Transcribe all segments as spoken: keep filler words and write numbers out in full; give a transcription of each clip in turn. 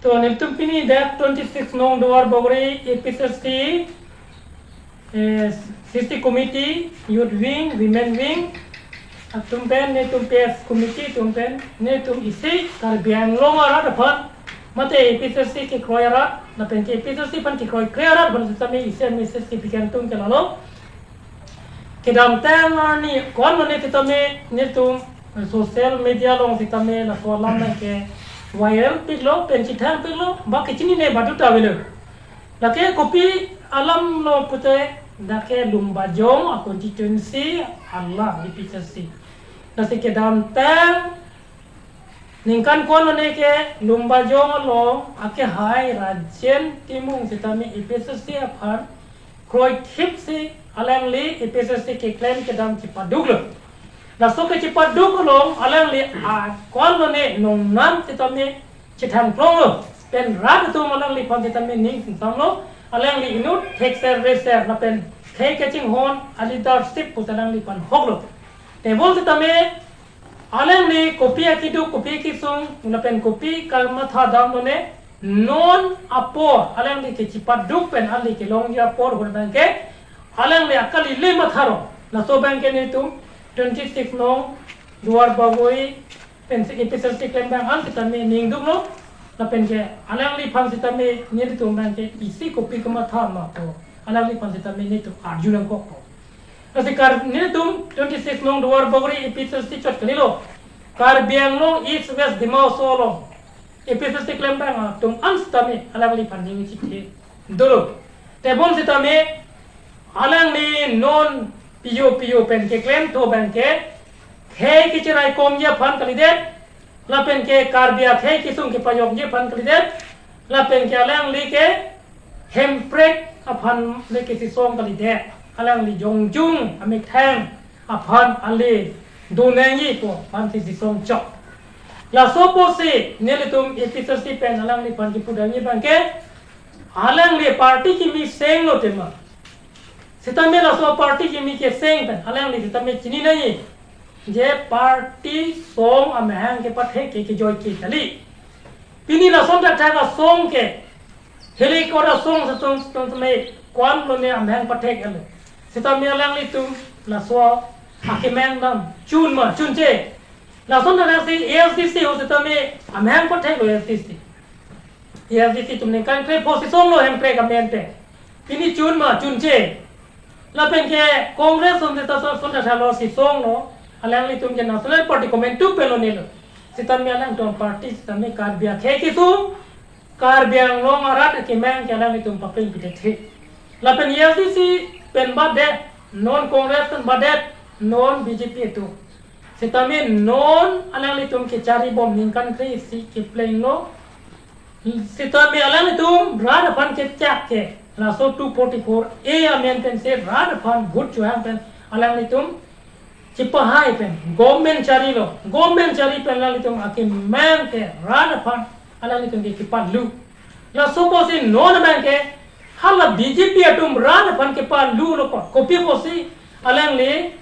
So, nelitum pini dak twenty-six nong Duar Bagori A P H L C, eh, C C committee, youth wing, women wing atum pen, nelitum P S committee atum pen, nelitum isi Karbi Anglong arat aphan, mate A P H L C kekroi arat, lapen ke A P H L C aphan kekroikre arat aphan sitame isi message kepi kangtung ke lalo. Kedamtang arni ko-an lo ne sitame nelitum social media along sitame laso alam abang ke viral piklo, pen chethang piklo, ba kechinine baduta avelo. Lake kopi alam lo pute, lake Lumbajong a constituency alam A P H L C. Lasi kedamtang ningkan ko-an lo ne ke Lumbajong along akehai Rajen Timung sitame A P H L C aphan kroithip si alangli A P H L C keklem kedam chipaduklo. Laso ke chipaduk along alangli a ko-an lo ne nongnam sitame chethangklonglo. Pen rat atum alangliphan sitame ning singsamlo. Alangli inut thekser reser lapen khei kachinghon a leadership pu alangliphan hoklo. Tebon sitame alangli kopi akeduk, kopi akesung, lapen kopi kamatha dam lo ne, non apor alangli kechipaduk pen alangli kelongji apor ahut abang ke alangli akali le matharo. Laso abang ke nelitum twenty-six nong Duar Bagori pen si A P H L C keklem abang an sitame ningduklo. Lapen ke alangliphan sitame nelitum abang ke isi kopi kamatha ma pu alangliphan sitame nelitum arju nangkokpo. Lasi Kar-, nelitum twenty-six nong Duar Bagori A P H L C chot kalilo, Karbi Anglong East West Dima Hasao along A P H L C keklem abang atum an sitame alangliphan ning chethe dolo. Tebon sitame alangli non P O P O pen keklemthu abang ke khei kecheraikomji aphan kalidet, lapen ke Karbi akhei kesung kepajokji aphan kalidet, lapen ke alangli ke hemprek aphan le kesisong kalidet, alangli jongjung amethang aphan ale donangji pu aphan kesisong chok. Laso pusi nelitum A P H L C pen alangliphan kepudamji abang ke alangli party kimi senglo tema. Sitame laso party kimi keseng pen alangli sitame chini nangji, je party song amahang kepathek ke kejoike kali. Pini lason thakthak asong ke, helikopter asong sitame ko-an lo ne amahang pathek alo. Sitame alanglitum laso akemang dam chun ma chunche. Lason thakthak si A S D C ho sitame amahang patheklo A S D C. A S D C atum ningkan krepho sisonglo hemprek amen pen. Pini chun ma chunche. Lapen ke Congress atum ta lason thakthak lo sisonglo. Alanglitum ke National Party komantu pen lo nelo. Sitame alangtum party sitame Karbi akhei kesung, Karbi Anglong arat akemang ke alanglitum papeng pidet he. Lapen A S D C pen badet, non Congress pen badet, non B J P atum. Sitame non alanglitum kecharibom ningkan kre-isi keplenglo. Sitame alanglitum rat aphan kechak ke laso two forty-four A amen pen si rat aphan vote chohang pen alanglitum chipahai pen government charilo, government chari pen alanglitum akemang ke rat aphan alanglitum ke kepalu. Laso pusi non abang ke hala B J P atum rat aphan kepalulo ko, kopi pusi alangli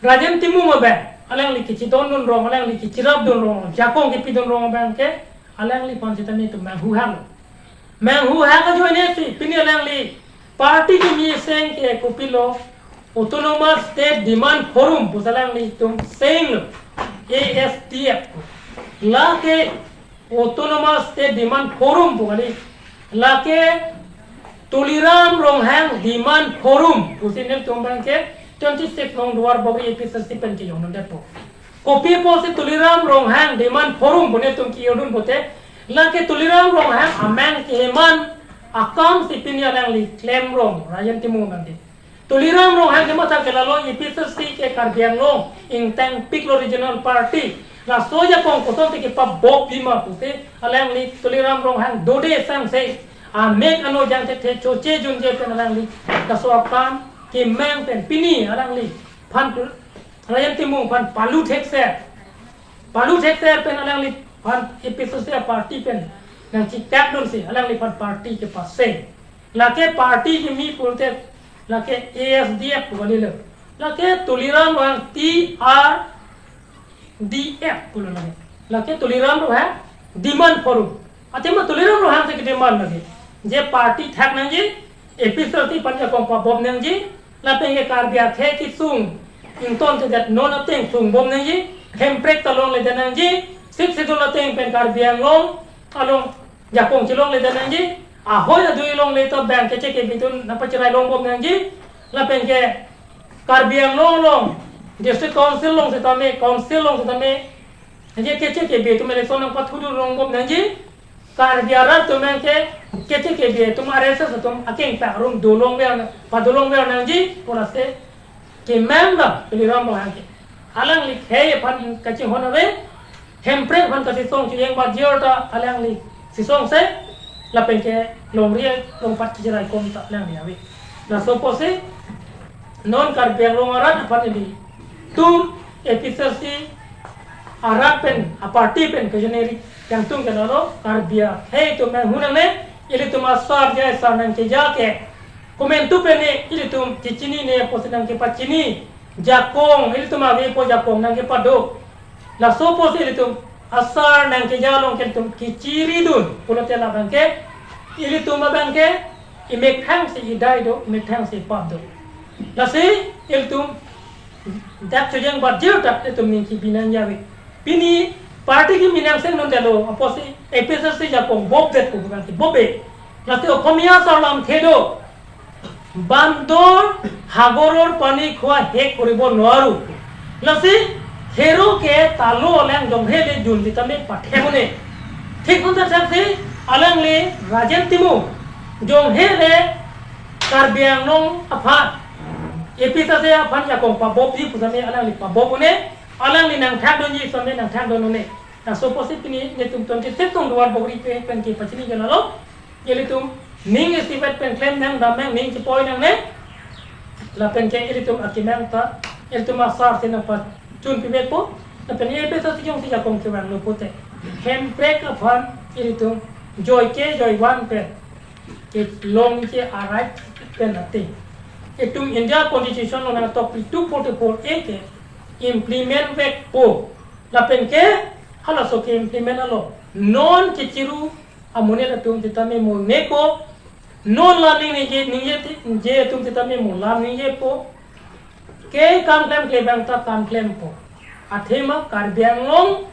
Rajen Timung abang alangli kechidondun rong, alangli kechirapdun rong, jakong kepidun rong abang ke alangliphan sitame itum manghuhang. Manghuhang ajoine si pini alangli party kimi seng ke kopilo, Autonomous State Demand Forum pu alanglitum senglo, A S D F. Lake Autonomous State Demand Forum pu kali, lake Tuliram Ronghang Demand Forum pusi nelitum abang ke twenty-six nong Duar Bagori A P H L C pen kejongdundet po. Kopi pusi Tuliram Ronghang Demand Forum pu nelitum kejongdun pote, lake Tuliram Ronghang amang keheman akam si pini alangli klemrong, Rajen Timung abang ke. Tuliram Ronghang kematha ke lalo A P H L C ke Karbi Anglong ingtangpiklo regional party. Laso ajakong koson te kepabok pima pusi alangli Tuliram Ronghang dode sangse amek ano jangthe choche junje pen alangli laso akam kemang pen pini alangliphan tu Rajen Timung aphan palu thekser. Palu thekser pen alangliphan A P H L C party pen nangchikatdunsi alangliphan party kepaseng. Lake party kimi pulote lake A S D F pu kalilo. Lake Tuliram Ronghang T R D F pulo lake. Lake Tuliram Ronghang Demand Forum. Athema Tuliram Ronghang si kedemand lagi. Je party thak nangji, A P H L C aphan jakong pabom nangji, lapen ke Karbi akhei kesung ingtontedet non ateng sungbom nangji, hemprek ta longledet nangji, Sixth Schedule ateng pen Karbi Anglong along jakong chelongledet nangji, ahoi adui alongle ta bang keche kebi atum nangpacherai longbom nangji, lapen ke Karbi Anglong along, District Council along setame, Council along setame, je keche kebi atum election nangpathudun longbom nangji, Karbi arat atum ke keche kebi atum, R S S atum akeng pak arum dolongver, padolongver nangji pu lasi kemang dam Tuliram Ronghang ke. Alangli khei aphan kachinghon ave, hemprek aphan kachisong chujeng bajir ta alangli chisongse, lapen ke longri longpat kecherai kom ta alangli ave. Laso apotsi non Karbi Anglong arat aphan ilitum A P H L C arat pen, aparty pen kejuneri kangtung ke lalo, Karbi akhei atum menghun nangne, ilitum asar jai sar nangkeja ke komantu pen ne ilitum kechinine apotsi nangkepachini, jakong, ilitum avepo jakong nangkepado. Laso apotsi ilitum asar nangkeja along ke ilitum kechiridun pulote labang ke, ilitum abang ke imethang si idai do, imethang si pap do. Lasi ilitum dak chujeng bajir ta ilitum ning kebi nangji ave. Pini party kimi nangchenglongdetlo apotsi A P H L C jakong bopdet pu abang ke bope. Lasi Okhomia asar lamthe do, বান্দৰ সাগৰৰ পানী খোৱা শেষ কৰিব নোৱাৰো। Lasi hero ke talo aleng jonghe le jun sitame pathe mone. Thik hunta thak si alangli Rajen Timung jonghe le Karbi Anglong aphan, A P H L C aphan jakong pabopji pu sitame alangli pabop mone, alangli nangthakdunji sitame nangthakdun mone. Laso apotsi pini netum twenty six nong Duar Bagori pen kepachini ke lalo, ilitum ning estivet pen klem nang dam nang, ning chepoi nangne, lapen ke ilitum akemang ta ilitum asar si nangpachun pivekpo, lapen A P H L C jongsi jakong kevanglo pute, hemprek aphan ilitum joike joivan pen kelong ke arai pen ate, itum India Constitution along nangtokpi two forty-four A ke implement vekpo. Lapen ke halaso ke implement along non kechiru amonit atum sitame mo neko, non lam ning ningje ningje ti- ningje atum sitame mo lam ningjepo, ke kam klemkle abang ta kam klempo. Athema Karbi Anglong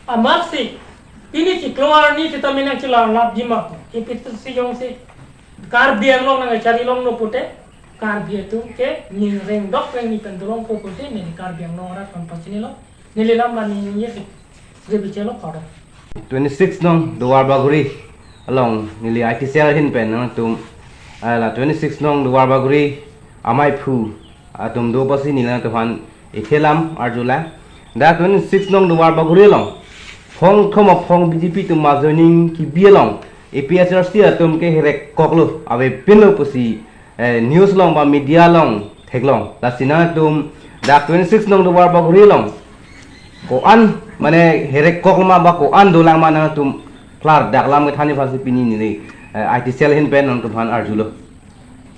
amatsi pini chiklo arni sitame nangchelarlapji ma pu, A P H L C jongsi Karbi Anglong nangchari longlo pute, Karbi atum ke ning rengdok rengni pen dolongpo pusi neli Karbi Anglong arat aphan pachinilo. Neli lam la ningje si, Sri Bichelo Karo. Twenty six nong Duar Bagori along neli I T cell ahin pen nangtum, ah, la twenty six nong Duar Bagori amaiphu atum do apotsi neli nangtumphan ithe lam arjulang. Dak twenty six nong Duar Bagori along phongthom aphong B J P atum ajoining kebi along A P H L C atum ke herekkoklo, avepinlo pusi, eh, news along ba media along theklong. Lasi nangtum dak twenty six nong Duar Bagori along ko-an mane herekkok ma ba ko-an dolang ma nangtum klardak lam kethanji aphansi pini neli, eh, I T cell ahin pen nangtumphan arjulo.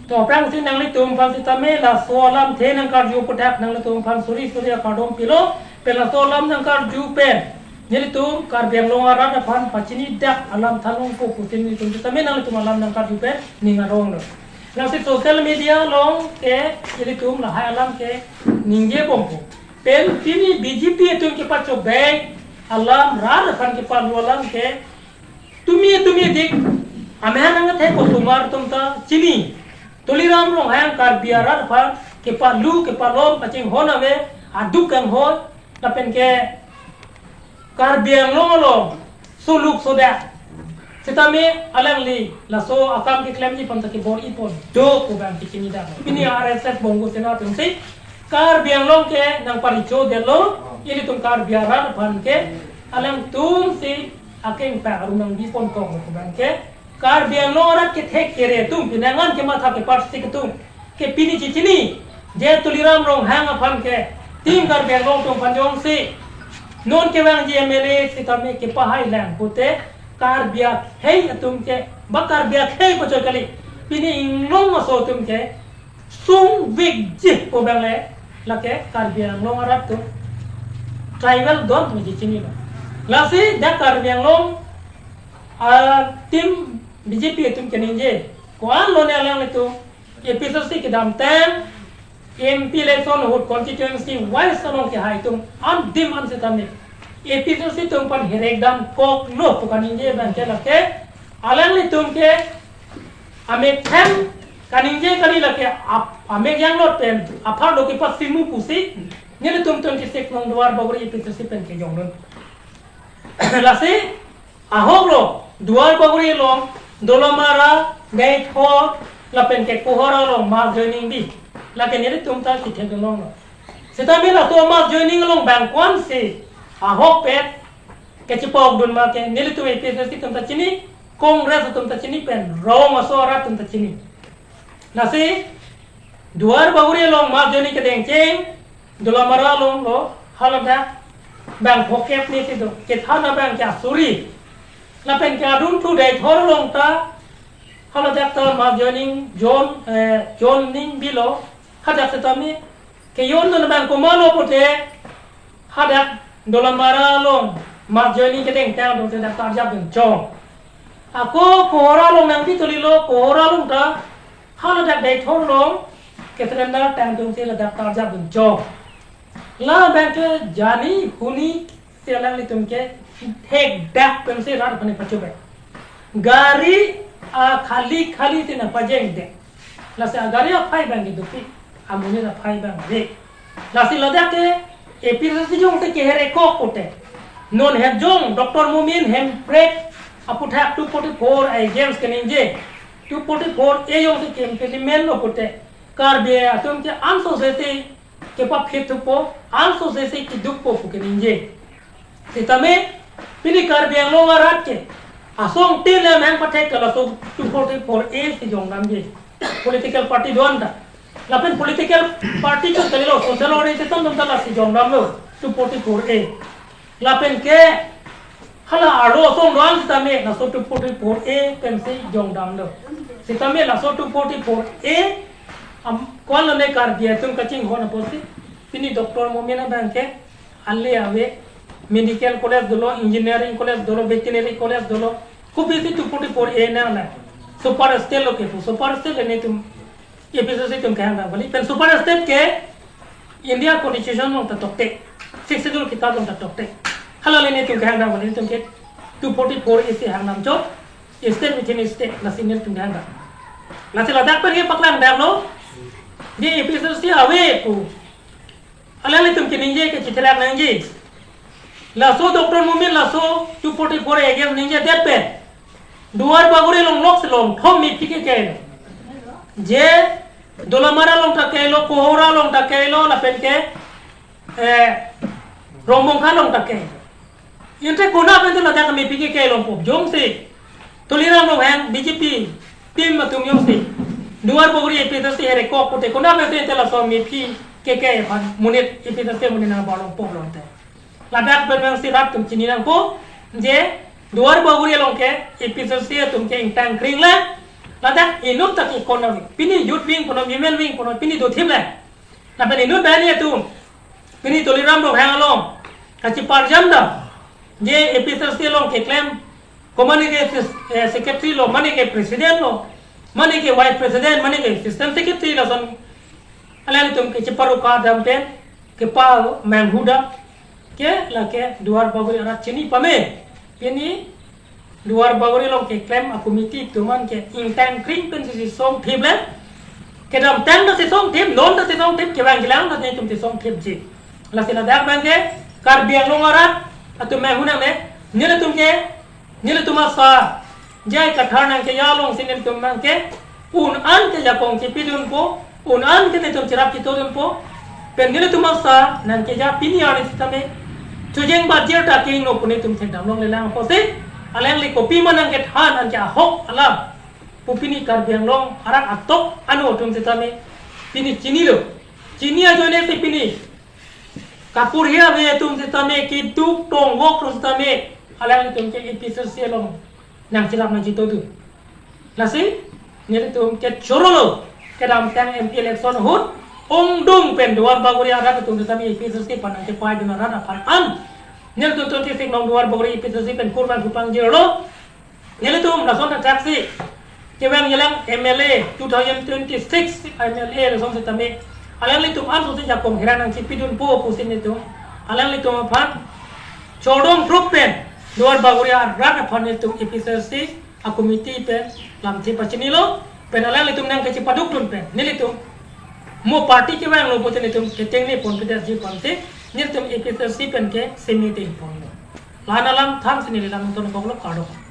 To aphrangsi nanglitum aphan sitame laso alamthe nangkarju aphuthak nanglitum aphan suri suri akardom pilo, pen laso alam nangkarju pen nelitum Karbi Anglong arat aphan pachinidak alam thanlongpo pusi nelitum sitame nanglitum alam nangkarju pen ning aronglo. Lasi social media along ke ilitum lahai alam ke ningjebompo. Pen pini B J P atum kepachobei alam, rat aphan kepalu alam ke tumi tumi dik amahang nangkethe kosomar atum ta chini. Tuliram Ronghang Karbi arat aphan kepalu kepalom kachinghon ave, aduk kanghon, lapen ke Karbi Anglong along suluk sodak sitame alangli laso akam keklemji aphan ta kebor-ipon do pu abang kechini dak. Pini R S S Bongo Sena atumsi Karbi Anglong ke nangparicho detlo, ilitum Karbi arat aphan ke alangtumsi akeng pak arum nangbiponkok pu abang ke Karbi Anglong arat kethek kere atum, pinangan kematha keparsik atum ke pini chechini, je Tuliram Ronghang aphan ke Team Karbi Anglong atum aphan jongsi non kevangji M L A sitame kepahailang pute, Karbi akhei atum ke, ba Karbi akhei pachoi kali, pini inglong aso atum ke sungvikji pu abang le, lake Karbi Anglong arat atum tribal don atum chechinilo. Lasi dak Karbi Anglong Ah, team B J P atum keningje, ko-an lone alanglitum A P H L C kedamtang M P election ahut constituency wise along kehai atum an dim an sitame A P H L C atum aphan herek damkoklo pu kaningje abang ke lake alanglitum ke amek hem kaningje kali lake ap-, amek yanglot pen apharlo kepasimu pusi nelitum twenty-six number Duarbagori A P H L C pen kejongdun. Lasi ahok lo, Duarbagori along, Dolamara, Deithor, lapen ke Kohora along mass joining bi. Lake nelitum ta kithek along lo. Sitame laso mass joining along bang ko-ansi ahokpet kechepokdun ma ke nelitum A P H L C atum ta chini, Congress atum ta chini pen rong aso arat atum ta chini. Lasi Duarbagori along mass joining kedengcheng, Dolamara along lo, haladak bang phokep ni si do, kethan abang ke asuri. Lapen ke adunthu Deithor along ta, haladak ta mass joining jon, eh, joining bilo, hadak sitame kejondun abang komatlo pute, hadak Dolamara along mass joining kedengtang do, hadak ta arjapdun chong. Ako Kohora along nangpi tuli lo, Kohora along ta haladak Deithor along kesurrender tangdun si ladak ta arjapdun chong. Labang ke jani huni si alanglitum ke thekdak pensi rat aphan pachobei. Gari akhali khali si nangpajengdek. Lasi agari aphai abang ke dopik, amonit aphai abang ave. Lasi ladak ke A P H L C jongsi keherekok pute, non het jong Doctor Momin Hemprek aputhak two forty-four A against keningje, two forty-four A jongsi ke-implement lo pute, Karbi atum ke anso sesi kepaphit thupo, anso sesi kedukpo pu keningje. Sitame pini Karbi Anglong arat ke asong tin le meng pathek ke laso two forty-four A si jongdamji. Political party do-an ta. Lapen political party chot kalilo, social organization atum ta lasi jongdamlo two forty-four A. Lapen ke hala arlo asong do-an sitame laso two forty-four A pensi jongdamlo. Sitame laso two forty-four A am, ko-an lone Karbi atum kachinghon apotsi pini Doctor Momin abang ke ale ave, medical college dolo, engineering college dolo, veterinary college dolo, kopisi two forty-four A nang na. Super state lo kepu, super state le netum A P H L C atum kehang abang kali. Pen super state ke India Constitution along ta tokte, Sixth Schedule kitab along ta tokte. Hala le netum kehang abang kali, netum ke two forty-four A si hang nam chot, state within state, lasi netum kehang abang. Lasi ladak pen ke paklang-damlo, je A P H L C ave pu alanglitum keningje ke chitherak nangji. Laso Doctor Momin laso two forty-four A against ningjedet pen Duarbagori along lok si longthom mephi kekelo. Je Dolamara along ta kelo, Kohora along ta kelo, lapen ke, eh, Rongmongkha along ta kelo. Ante konat pen tu ladak mephi kekelo pop jongsi Tuliram Ronghang B J P team atum jongsi Duarbagori A P H L C herekok pute, konat pensi ante laso mephi keke aphan monit A P H L C monit nangbarlong pop lo ante. Ladak pen abang si rat atum chini nangpo, je Duarbagori along ke A P H L C atum ke ingtang kring le. Ladak inut ta ke economy, pini youth wing punon, women wing punon, pini dothip le. Lapen inut banghini atum, pini Tuliram Ronghang along kachiparjam dam, je A P H L C along keklem, ko mane ke sis-, eh, secretary lo, mane ke president lo, mane ke vice president, mane ke assistant secretary, lason alanglitum kechiparuka dam pen, kepamanghu dam ke lake Duarbagori arat chini pame. Pini Duarbagori along keklem a-committee atum an ke ingtang kring pensi songthip le. Kedamtang ta songthip, non ta songthip, kevang kelang ta netum songthipji. Lasi ladak abang ke Karbi Anglong arat atum manghu nangne, nelitum ke, nelitum asar, jai kathar nangkeja alongsi nelitum abang ke un-an ke jakong chepidunpo, un-an ke netum cherap chitodunpo, pen nelitum asar nangkeja pini arni sitame chojeng bajir ta ke-ingno pu netum thekdam longlelang apotsi, alangli kopi ma nangkethan anke ahok alam pu pini Karbi Anglong arat atok anu atum sitame pini chinilo. Chini ajoine si pini kapurhi ave atum sitame, keduk tongvok atum sitame, alanglitum ke A P H L C along nangcherap nangchitodun. Lasi nelitum ke chorolo, kedamtang M P election ahut ongdung pen Duarbagori arat atum sitame A P H L C aphan nangchepaidun arat aphan an nelitum twenty-six number Duarbagori A P H L C pen kurvangthu pangjirlo. Nelitum lason athaksi kevang jelang M L A two thousand twenty-six M L A lason setame alanglitum ansose jakong hera nangchipidunpo pusi nelitum alanglitum aphan chordom proof pen Duar Bagori arat aphan nelitum A P H L C a committee pen lamthe pachinilo pen alanglitum nangkachipadukdun pen nelitum mo party kevanglo pusi nelitum ketengneponpedet ji ponte nelitum A P H L C pen ke semi dengponlo. La-an alam thansi neli lam ton koklo, kardom.